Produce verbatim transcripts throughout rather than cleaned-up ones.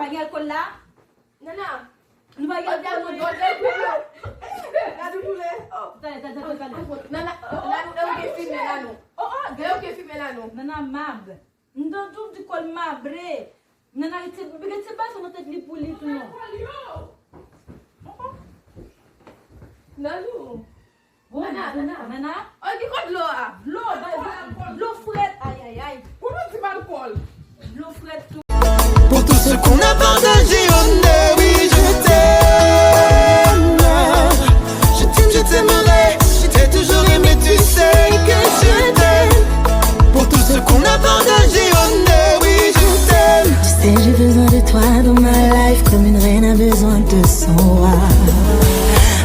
Gen alkòl la? Nana. Nou pa gen alkòl, non. Dadou boule. Tande, tande, tande, tande. Nana, Dadou, e ou ki filme la, non? Oh, oh, e ou ki filme la, non? Nana mab. M tande w di kòl mabre. Nana rete, rete ba sa nan tèt li pou li tou, non. Oh, oh. Dadou. Bon, nana, nana, nana. Oh, ki kote dlo a? Dlo, ba, ba, dlo frèt. Ay, ay, ay. Ou nou di m alkòl. Dlo frèt tou. Pour tout ce qu'on a partagé, oh, oui, je t'aime. Je t'aime, je t'aimerai. Je t'ai toujours aimé, tu sais que je t'aime. Pour tout ce qu'on a partagé, oh, oui, je t'aime. Tu sais, j'ai besoin de toi dans ma life comme une reine a besoin de son roi.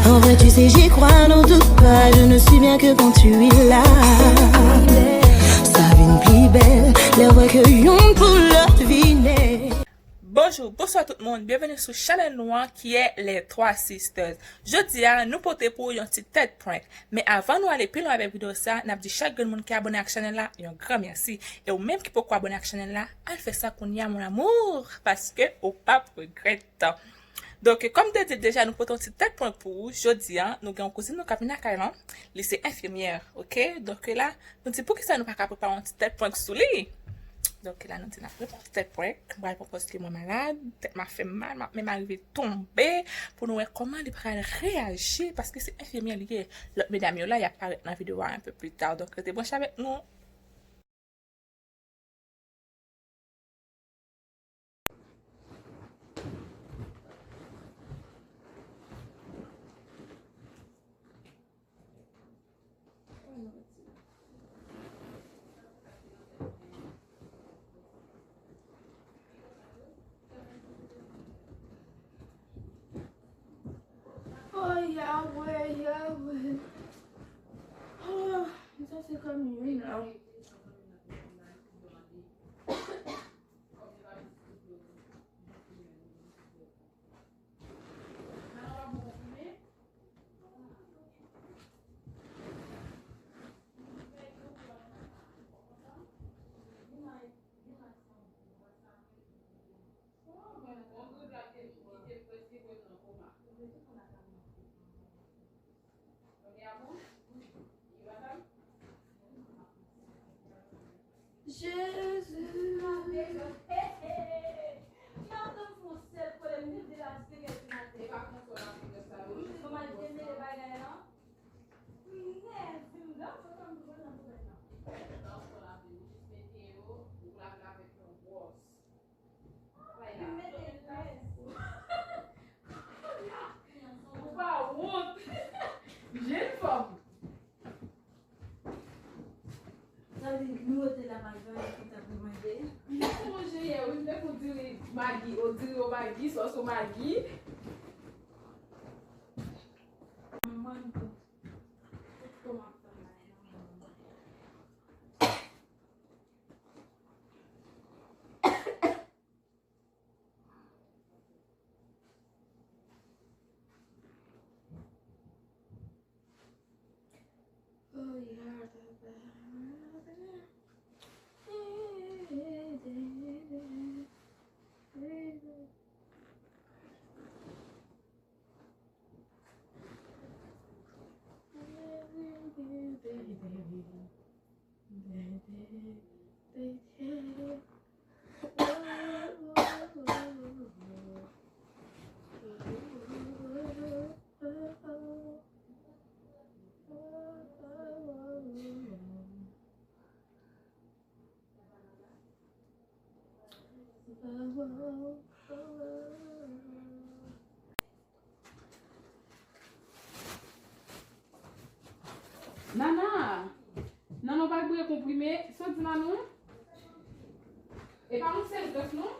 En vrai, tu sais, j'y crois, n'en doute pas, je ne suis bien que quand tu es là. Sa vin pi bèl lè w wè ke youn pou lòt vine. Bonjou, bonswa tout moun, byenveni sou chanèl nou an ki è Les Trois Sisters. Jodi a, nou pote pou ou yon ti tèt prank. Men avan nou ale pi lwen avèk videyo sa, n ap di chak grenn moun ki abòne ak chanèl la yon gran mèsi. E ou menm ki poko abòne ak chanèl la, al fè sa kounye a, mon amour, paske ou p ap regrèt. Donk, kòm m te di l deja, nou pote yon ti tèt prank pou ou. Jodi a, nou gen yon kouzin nou k ap vin lakay lan. Li se enfimyè, oke? Donk, la, nou di, poukisa nou pa ka prepare yon ti tèt prank sou li? Donk, la, nou di, n ap prepare yon ti tèt prank. M pral pran pòz ke mwen malad, tèt m ap fè m mal, m ap menm arive tonbe pou nou wè kòman li pral reyaji, paske se enfimyè li ye. Lòt medam yo la, y ap parèt nan videyo a un peu plus tard. Donk, rete branche avèk nou. Oh, Yahweh, Yahweh. Oh, sa se kòm youn la. Jezi. Ou pa wont. Jenn fanm. Sa vle di nou rete la malgre nou kontan pou manje. M te sonje yè, wi, m te kou diri Magi, o diri o Magi, sòs o Magi. Manman tou. Tout kòman fanm la. Nana, Nana w pa dwe konprime, sa w di Nanou? E pa yon sèl gras non.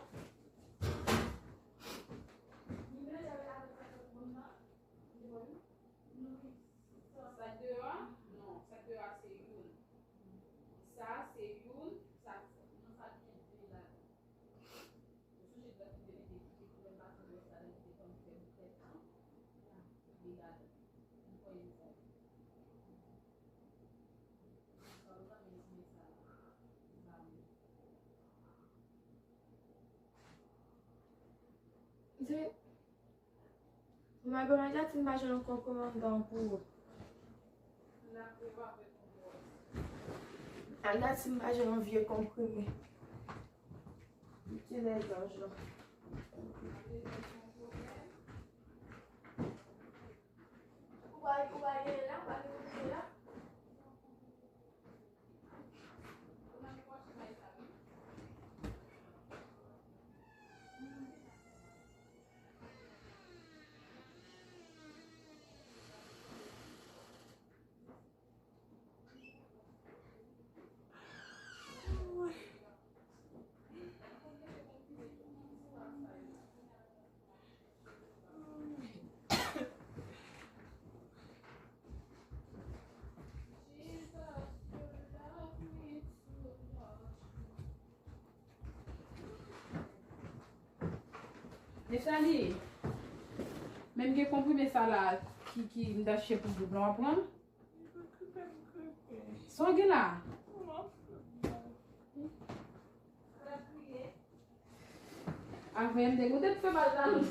Sa deyò a? Non, sa deyò a se youn. Sa se youn, sa, non, sa gen de ladan. Ou sonje lè ki te mete kite koulè maten dwòs la, lè ki te konn fè boukèt lan? Li ladan. Li konn sa. Sa ou zanmi estimate sa la. Li pa bon. Di, Magonay, gad si m pa jwenn yon konprimè anndan pou ou. Al gad si m pa jwenn yon vye konprime. Ti lèzanj lan. Ou pa, ou pa genyen la, ou pa gen konprime la? Mesali, menm gen konprime sa la ki, ki m t ap chèche pou gwoup lan, w ap pran? Sa w gen la? Avè m te kontan fè bal nan nou.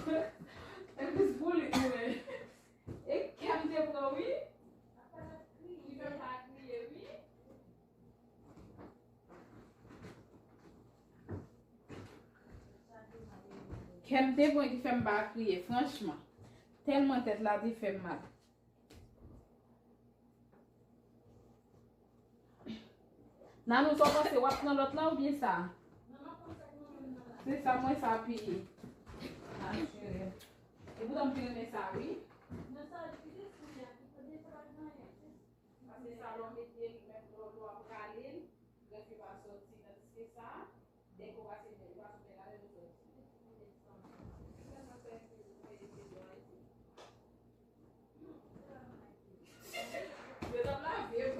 E plis pou li, wi. E kè m te pran, wi. Li fè m pa kriye, wi. Kè m te pran ki fè m pa kriye, franchman. Tèlman tèt la te fè m mal. Nanou, sa w panse, w ap pran lòt la oubyen sa? Se sa, mwen sa pi asire. E poutan m pi renmen sa, wi. Paske sa lè w mete l, menm lè w ap rale l, grèf yo pa sòti, tandiske sa, dèk ou pase bèl, ou pase bèl avè l, ou sòti. Yo t ap lave m.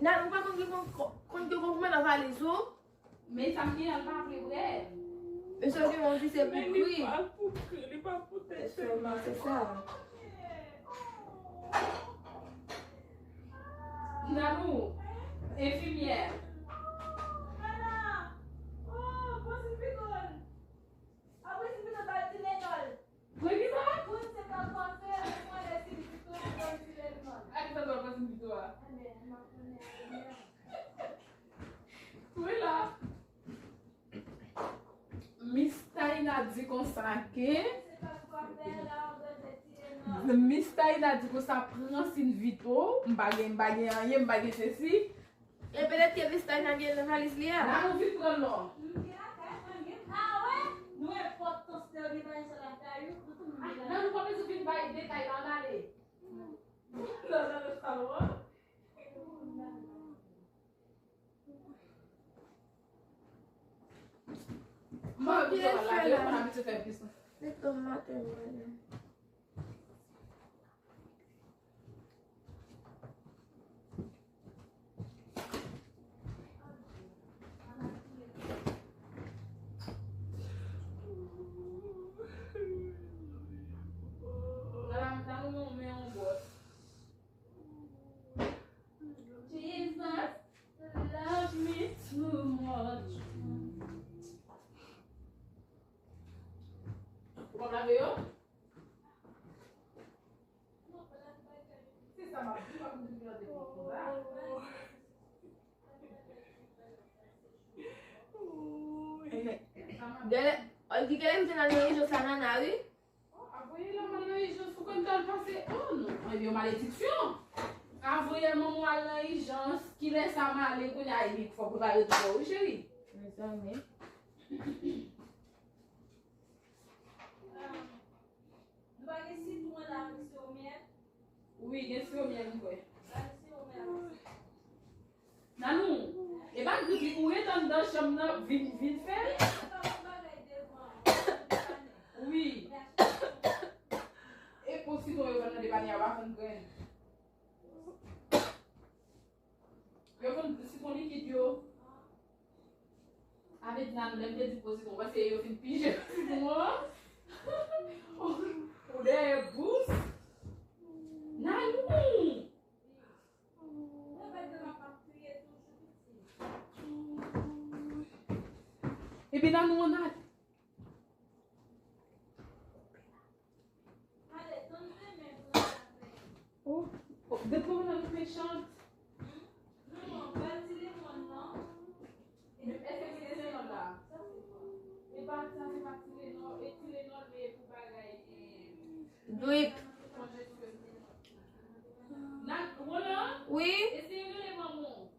Nan, ou pa konn ki konn, konn ki konprimè nan valiz ou? Men sa m gen an, l pa vle brèd. Men sa w gen an, di se pou kri. Men li pa pou kri, li pa pou tèt fè mal. Se sa. Nanou, enfimyè. Pran ki sa? Ak sa dwa pran Sinvito a. Wi la. Miss Taina di konsa ke Miss Taina di konsa pran Sinvito, m pa gen, m pa gen anyen, m pa gen sesi. E petèt ke Miss Taina gen nan valiz li a. Nanou, vin pran l non. Nanou, pa bezwen vin bay detay la, n ale. Mwen abitye pale lage, mwen abitye fè plis. Li tonm maten mwen. Nan la m ta renmen yon bòs. Jesus love me too much. Ou konn lave yo? Se sa m ap di, m ap di plante pou konsa. Gade, Olgi, gade m te nan rejyon sa nana, wi. Oh, avoye l al nan ijans, ou konn tan l pase? Oh non, ebyen malediksyon. Avoye manman w al nan ijans, kilè sa m ale kounye a, ebyen fòk ou prepare tou wi cheri. Mezanmi. Nou pa gen sitwon la, misye omyè? Wi, gen siwo myèl m kwè. Nanou, e pa gripi, ou ret anndan chanm nan, vin, vin fè. Wi. E po sitwon yo vann nan depannè a, yo pa vann grenn. Yo vann sitwon likid yo. Avèk nan lè m te di po sitwon, paske yo fin pije sitwon an. Ou dèyè bous. Epi nan nou ann ale. Oh, oh, depi mwen nan mechant. Non, non, pa Tylenol, non. Èske se Tylenol la? E pa sa, se pa Tylenol, e Tylenol, men e pou bagay, eh, grip. Nan, Roland? Wi? Eseye rele manman w.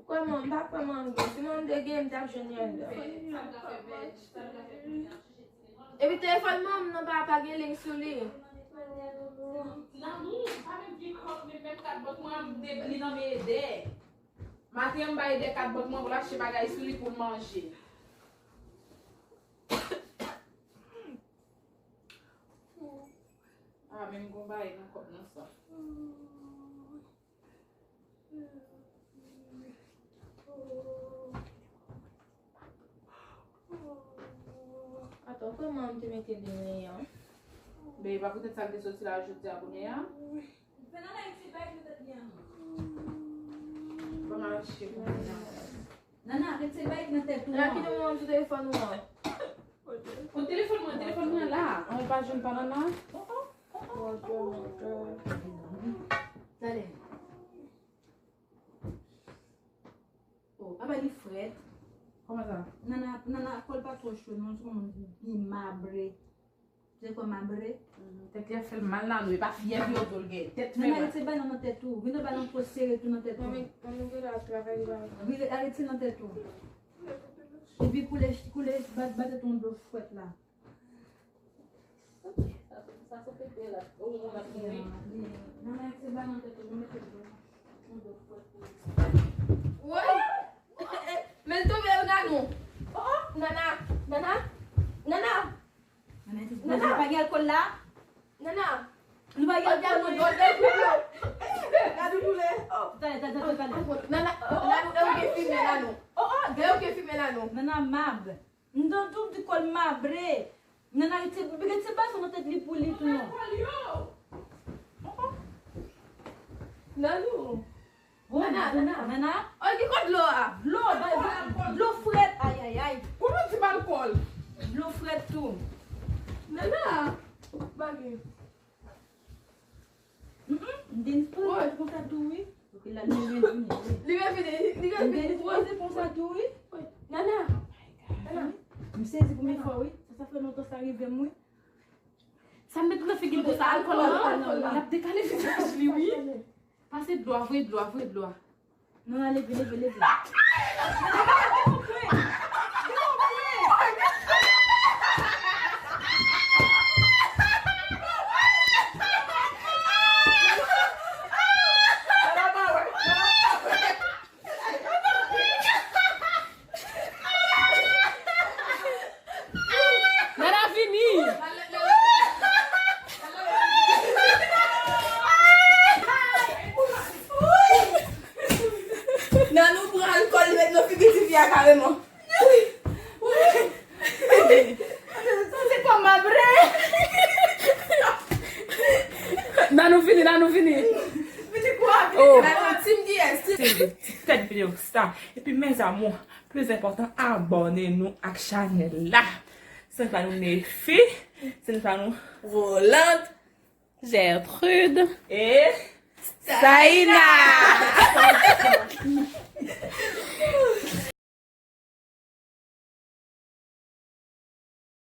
Kòman? M pa kwè manman m gen. Si manman m te gen, m t ap jwenn li anndan. Epi telefòn manman m nan pa, pa gen liy sou li. Nan, m pa menm gen kòb, men menm kat bank mwen, m te, li nan men Edè. Maten an, m bay Edè kat bank mwen pou l achte bagay sou li pou l manje. Ah, men m gon bagay nan kòb nan sa. Atò, kòman m te mete li menm an? Ben, e pa poutèt sa l te soti la jodi a bonè a? Fè nan lay ti bay nou tèt li an. Ban m al chèche pou mwen. Nana, rete bay nan tèt ou an. Lakite mwen sou telefòn ou an. Kon telefòn mwen, telefòn mwen la. An, ou pa jwenn pa Nana? Talè. Oh, apa li frèt? Kòman sa? Nana, Nana, kò l pa twò cho, non, se kòman li mabre. Se kò mabre. Tèt li ap fè l mal la, nou. E pa fyèv yo di l gen. Tèt fè mal. Nana, rete bay nan tèt ou. Vin nan bay nan po sere tou nan tèt ou. Mami, mami, vin la travay la. Vin arete nan tèt ou. Epi koule, koule, bat, bat tèt ou yon dlo frèt la. Sa, sa, sa se pete la. Ou moun ap mouri. Nana, rete bay nan tèt ou, mete dlo. Yon dlo frèt pou li. Woy! Men l tonbe, Nana. Oh, oh, Nana, Nana, Nana. Nana, nou pa gen alkòl la? Nana. Nou pa gen alkòl, non. Nana, Nana, e ou gen fimen la, non. Oh, oh, e ou gen fimen la, non. Nana, mab. M tann tou di kò l mabre. Nana, rete, rete bay sa nan tèt li pou li tou, non. Oh, oh. Nanou. Bon, Nana, Nana, Nana. Oh, ki kote dlo a? Dlo, ba, dlo frèt, ay, ay, ay. Ou nou di m alkòl? Dlo frèt tou. Nana, bagay. Mm, mm, m te fè konsa tou, wi. Ok, la, li revini, wi. Li revini, li revini. M te fè konsa tou, wi. Nana, Nana. M sezi pou mwen fò, wi. Sa, sa fè lontan sa rive m, wi. Sa m met nan figi l konsa, alkòl la, l ap dekale vizaj li, wi. Pase dlo a, voye dlo a, voye dlo a. Non, leve, leve, leve. Nana vini! Nan nou pran alkòl, li met nan figi tifi a kareman. Sa se kòman vre? Nan nou vini, nan nou vini. Vini kwa, vini. Oh. Nan nou, team D S, team. Ti tèt videyo sa. Epi, mes amours, plis enpòtan, abòne nou ak chanèl la. Se nou pa nou Nefi, se nou pa nou Roland, Gertrude e Saïna.